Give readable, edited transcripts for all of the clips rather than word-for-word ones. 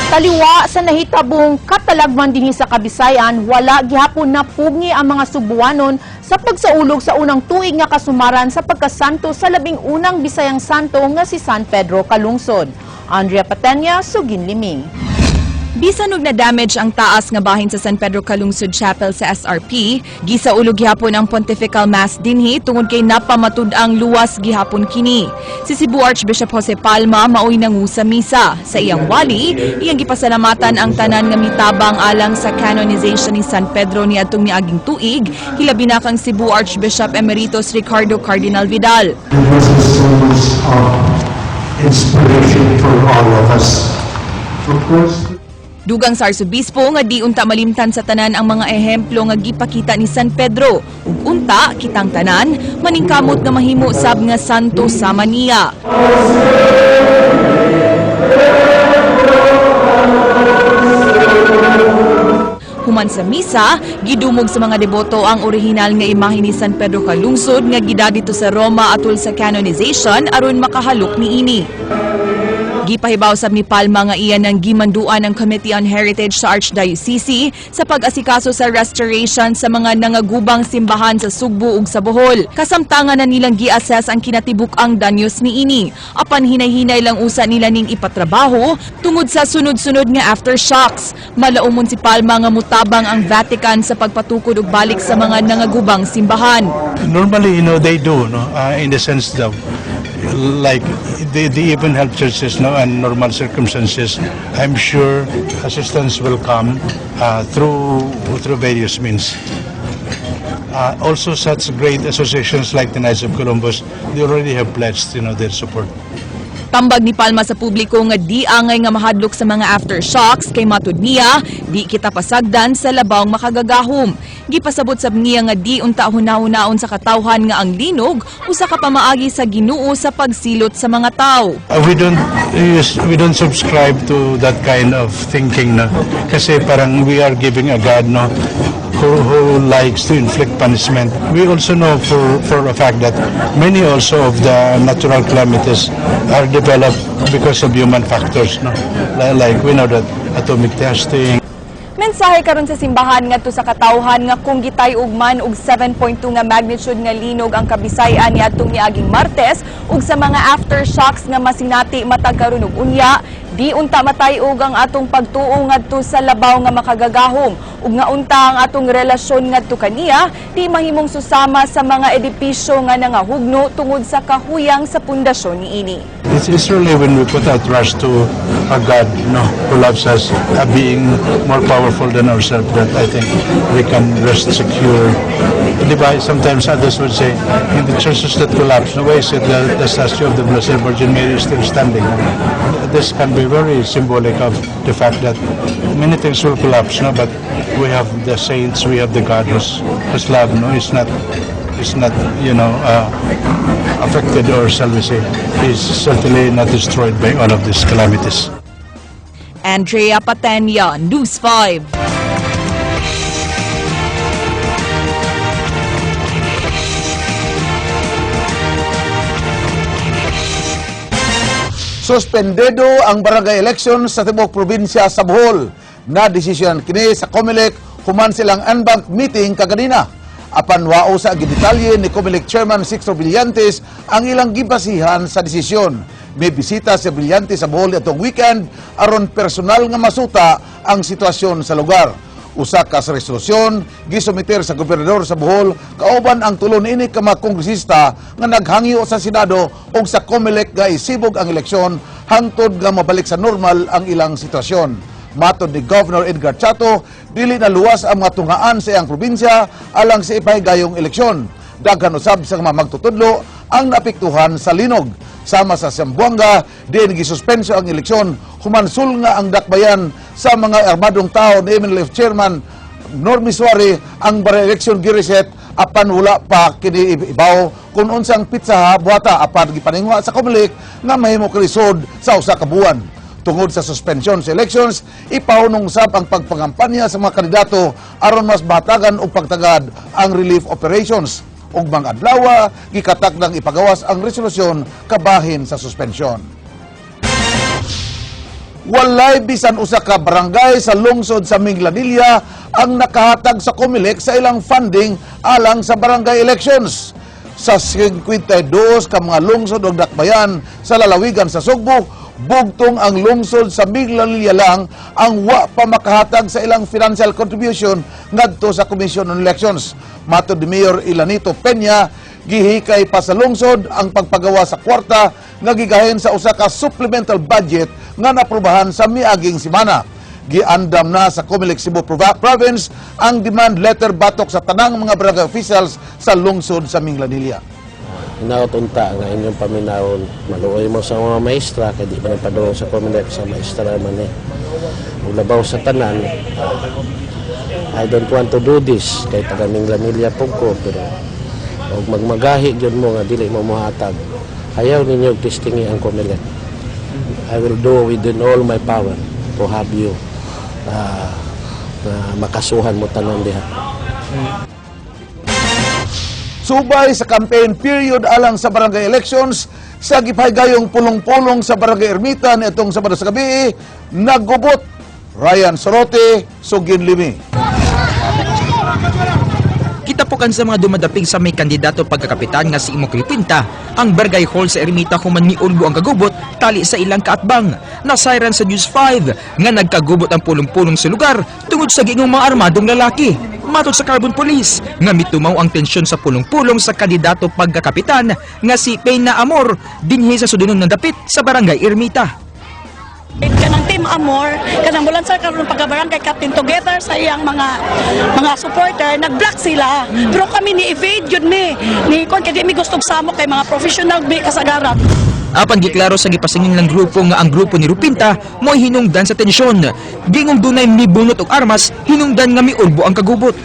Taliwa sa nahitabong katalagman dinhi sa Kabisayan, wala gihapon napugngi ang mga Subuanon sa pagsaulog sa unang tuig nga kasumaran sa pagkasanto sa 11 Bisayang santo nga si San Pedro Calungsod. Andrea Patenya, Suginlimi. Bisan og na-damage ang taas nga bahin sa San Pedro Calungsod Chapel sa SRP, gisaulog gihapon ang Pontifical Mass dinhi tungod kay napamatud-ang luwas gihapon kini. Si Cebu Archbishop Jose Palma maoy nangu sa misa. Sa iyang wali, iyang gipasalamatan ang tanan nga mitabang alang sa canonization ni San Pedro niadtong miaging tuig, hilabi na kang Cebu Archbishop Emeritus Ricardo Cardinal Vidal. He was a source of inspiration for all of us. Of course, Dugang sa Arsobispo nga di unta malimtan sa tanan ang mga ehemplo nga gipakita ni San Pedro ug unta kitang tanan maningkamot nga mahimo sab nga santo sama niya. Human sa misa, gidumog sa mga deboto ang orihinal nga imahe ni San Pedro Calungsod nga gida dito sa Roma atul sa canonization aron makahalok niini. Gipahibaw sab ni Palma nga iyan ang gimanduan ng Committee on Heritage sa Archdiocese sa pag-asikaso sa restoration sa mga nangagubang simbahan sa Sugbo ug sa Bohol. Kasamtangan na nilang gi-assess ang kinatibuk-ang danyos niini. Apan hinay-hinay lang usa nila ning ipatrabaho tungod sa sunod-sunod nga aftershocks. Malaumon si Palma nga mutabang ang Vatican sa pagpatukod og balik sa mga nangagubang simbahan. Normally, they do, no, in the sense that, like, they even help churches, no, in normal circumstances. I'm sure assistance will come through various means. Also, such great associations like the Knights of Columbus, they already have pledged their support. Tambag ni Palma sa publiko nga di angay nga mahadlok sa mga aftershocks kay matud niya di kita pasagdan sa labaw makagagahom. Gipasabot sab niya nga di unta hunahunaon sa katawhan nga ang linog usa ka pamaagi sa Ginoo sa pagsilot sa mga tawo. We don't subscribe to that kind of thinking, no, kasi parang we are giving a God, no, who likes to inflict punishment. We also know for a fact that many also of the natural calamities are developed because of human factors, no. Like we know that atomic testing. Mensahe karon sa simbahan ngadto sa katawhan nga kung gitay-og man og 7.2 nga magnitude nga linog ang Kabisayan niadtong miaging Martes ug sa mga aftershocks nga masinati matag karon ug unya, di unta matay-og ang atong pagtuo ngadto sa labaw nga makagagahom ug nga unta ang atong relasyon ngadto kaniya di mahimong susama sa mga edipisyo nga nangahugno tungod sa kahuyang sa pundasyon niini. It's really when we put our trust to a God, no, who loves us, a being more powerful than ourselves, that I think we can rest secure. Di ba, sometimes others would say, in the churches that collapse, no, why is it the statue of the Blessed Virgin Mary is still standing? This can be very symbolic of the fact that many things will collapse, no, but we have the saints, we have the God whose love, no, is not affected or, shall we say, is certainly not destroyed by all of these calamities. Andrea Patenya, News 5. Suspendido ang barangay election sa tibuok probinsya sa Bohol. Na desisyon kini sa COMELEC human silang en banc meeting kaganina. Apan wao sa gidetalye ni COMELEC Chairman Sixto Brillantes ang ilang gibasihan sa desisyon. May bisita si Brillantes sa Bohol atong weekend aron personal nga masuta ang sitwasyon sa lugar. Usa ka sa resolusyon gisumiter sa gobernador sa Bohol kauban ang tulo niini ka mga kongresista nga naghangyo sa Senado ug sa COMELEC nga isibog ang eleksyon hangtod nga mabalik sa normal ang ilang sitwasyon. Matod ni Governor Edgar Chato, dili na luwas ang mga tungaan sa iyang probinsya alang sa ipahigayong eleksyon. Daghan usab sa mga magtutudlo ang naapektuhan sa linog. Sama sa Zamboanga, diin gisuspenso ang eleksyon, humansul nga ang dakbayan sa mga armadong tao ni MNLF Chairman Normy Suarez ang barangay election gireset apan wala pa kini ibaw kung unsang pitsaha buhata, apan gipaningwa sa COMELEC nga mahimo kalisod sa usa ka buwan. Tungod sa suspension sa elections, ipahunong sab ang pagpangampanya sa mga kandidato aron mas bahatagan og pagtagad ang relief operations. Ug mga adlaw, gikatak nang ipagawas ang resolusyon kabahin sa suspension. Walay bisan usa ka barangay sa lungsod sa Minglanilla ang nakahatag sa COMELEC sa ilang funding alang sa barangay elections. Sa 52 ka mga lungsod ug dakbayan sa lalawigan sa Sugbo, bugtong ang lungsod sa Minglanilla lang ang wa pa makahatag sa ilang financial contribution ngadto sa Commission on Elections. Matod ni Mayor Ilanito Peña, gihikay pa sa lungsod ang pagpagawa sa kwarta nga gigahin sa usa ka supplemental budget nga naprobahan sa miaging semana. Giandam na sa COMELEC Cebu Province ang demand letter batok sa tanang mga barangay officials sa lungsod sa Minglanilla. Hinaot unta nga inyong paminawon, maluoy mo sa mga maestra kay di ba nagpadulong sa COMELEC sa maestra man eh. Ug labaw sa tanan, I don't want to do this kay taga Minglanilla pud ko, pero og magmagahi gyud mo nga dili mo mohatag, ayaw ninyo og testingi ang COMELEC. I will do within all my power to have you na makasuhan mo tanan diha. Subay sa campaign period alang sa barangay elections, sa gipahigayong pulong-pulong sa Barangay Ermita niadtong Sabado sa gabi, naggubot. Ryan Sorote, Sugin Limi. Kitapukan sa mga dumadapig sa may kandidato pagkakapitan nga si Imok Ripinta ang Barangay Hall sa Ermita human miulbo ang kagubot tali sa ilang kaatbang. Nasayran sa News 5 nga nagkagubot ang pulong-pulong sa lugar tungod sa giingong mga armadong lalaki. Matod sa Carbon Police nga mitumaw ang tensyon sa pulong-pulong sa kandidato pagkakapitan nga si Pena Amor dinhi sa sudunon ng dapit sa Barangay Ermita. Kanang Team Amor, kanang mulan sa karon pagka-barangay captain together sa iyang mga supporter, nag-block sila. Pero kami ni evade yun mi. Ni kon kay di mi gusto samo kay mga professional mi kasagaran. Apan giklaro sa gipasingin ng grupo nga ang grupo ni Rupinta mo'y hinungdan sa tensyon. Gingong dunay mibunot og armas, hinungdan nga miurbo ang kagubot.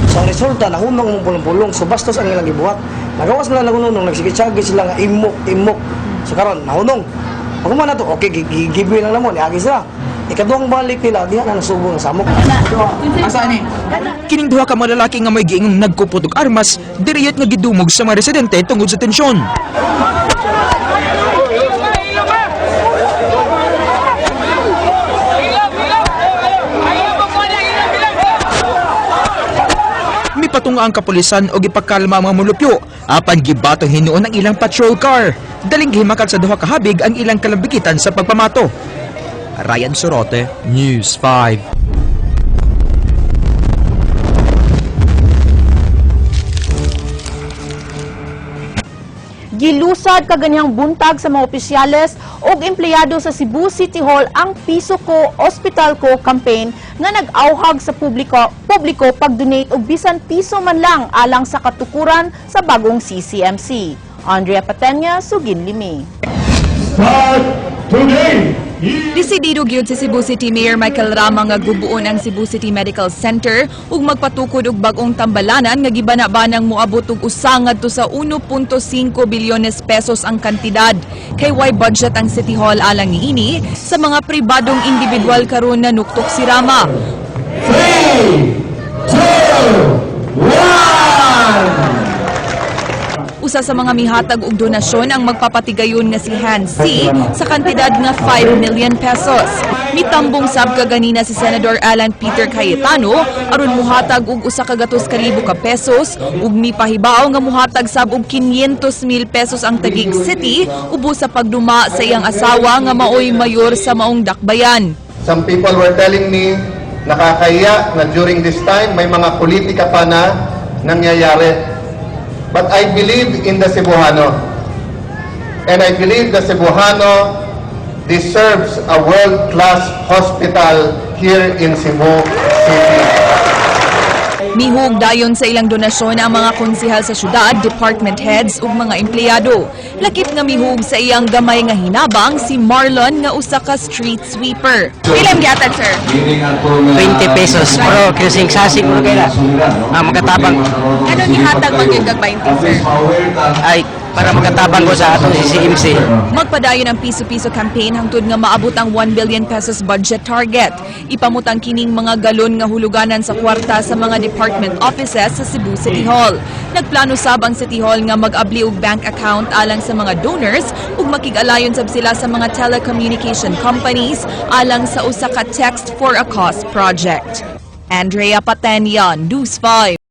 So ang resulta, nahunong mong pulong-pulong. So bastos ang ilang gibuhat. Nagawas nila nahunong, nagsigitsagi sila nga imok, imok. So karon nahunong. Pag na to, okay, give way lang namo, niagi sila. Ikaduhang balik nila, diha na nasubong ang samok. Kining duha ka mga lalaki nga may giingong nagkupot og armas, diriyot nga gidumog sa mga residente tungod sa tensyon. Mipatunga ang kapulisan og ipakalma ang mga mulupyo apan gibatong hinuon ang ilang patrol car. Daling gihimakak sa duha ka habig ang ilang kalambigitan sa pagpamato. Ryan Sorote, News 5. Gilusad kaganihang buntag sa mga opisyales ug empleyado sa Cebu City Hall ang Piso Ko, Ospital Ko campaign nga nag-awhag sa publiko pag-donate og bisan piso man lang alang sa katukuran sa bagong CCMC. Andrea Patenya, Sugin Limi. Start today! Desidido gyud si Cebu City Mayor Michael Rama nga gubuon ang Cebu City Medical Center ug magpatukod og bag-ong tambalanan nga gibana-banang moabot og usa ngadto sa 1.5 bilyones pesos ang kantidad. Kay way budget ang City Hall alang niini sa mga pribadong individual karon na nuktok si Rama. 3, 2, 1! Usa sa mga mihatag og donasyon ang magpapatigayon nga si Hans C. sa kantidad nga 5 million pesos. Mitambong sab kaganina si Senador Alan Peter Cayetano aron muhatag og 100,000 ka pesos ug mipahibaw nga muhatag sab og 500 mil pesos ang Taguig City ubos sa pagduma sa iyang asawa nga maoy mayor sa maong dakbayan. Some people were telling me, nakakahiya na during this time, may mga politika pa na nangyayari. But I believe in the Cebuano. And I believe the Cebuano deserves a world-class hospital here in Cebu City. Mihug dayon sa ilang donasyon ang mga konsihal sa syudad, department heads ug mga empleyado. Lakip nga mihug sa iyang gamay nga hinabang si Marlon nga usa ka street sweeper. Pila gihatag, sir? 20 pesos pero kasing sasig mo kaya makatabang. Ano gihatag man gyud kag 20, sir? Ay. Para makatabang ko sa atong CCMC. Magpadayon ang piso-piso campaign hangtod nga maabot ang 1 billion pesos budget target. Ipamutang kining mga galon nga huluganan sa kwarta sa mga department offices sa Cebu City Hall. Nagplano sab ang City Hall nga mag-abli og bank account alang sa mga donors ug makig-alayon sab sila sa mga telecommunication companies alang sa usa ka Text for a Cause project. Andrea Patenian, News 5.